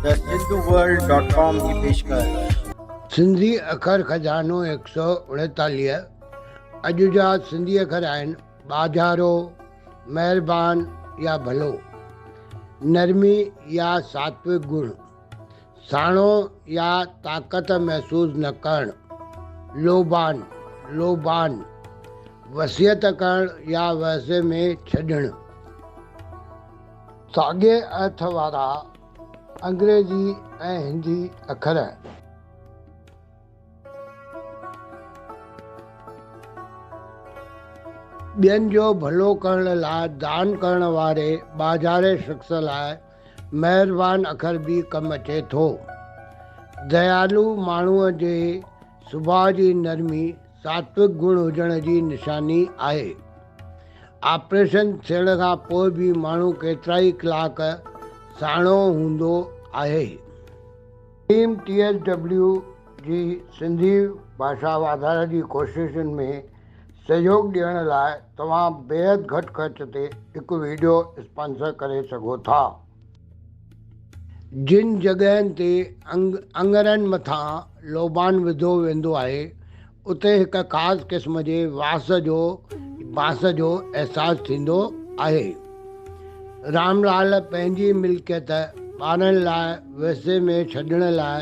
The Sindhu world dot com جي پيشڪش. سنڌي اکر خزانو هڪ سؤ اڻيتاليهه اڄ جا سنڌي اکر آهن، ٻاجهارو، مهربان يا ڀلو، نرمي يا ساتوڪ گڻ، ساڻو يا طاقت محسوس نه ڪرڻ، لوبان، لوبان، وصيت ڪرڻ يا ورثي ۾ ڇڏڻ. ساڳئي ارٿ وارا انگريزي ۽ هندي اکر. ٻين جو ڀلو ڪرڻ لاء دان ڪرڻ واري ٻاجهاري شخص لاء مهربان اکر به ڪم اچي ٿو. ديالو ماڻهوء جي سڀاء جي نرمي ساتوڪ گڻ هجڻ جي نشاني آهي. آپريشن ٿيڻ کان پوء به ماڻهو ڪيترائي ڪلاڪ ساڻو هوندو آهي. ٽيم ٽي ايس ڊبليو جي سنڌي ڀاشا واڌاري جي ڪوششن ۾ سهيوڳ ڏيڻ لاء توهان بيحد گهٽ خرچ تي هڪ وڊيو اسپانسر ڪري سگهو ٿا. جن جڳهين تي اڱرن مٿان لوبان وڌو ويندو آهي، اتي هڪ خاص قسم جي واس جو بانس جو احساس ٿيندو آهي. رام لال پنهنجي ملڪيت ٻارن لاء ورثي ۾ ڇڏڻ لاء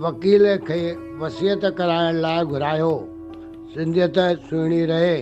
وڪيل کي وصيت ڪرائڻ لاء گهرايو. سنڌيت سهڻي رهي.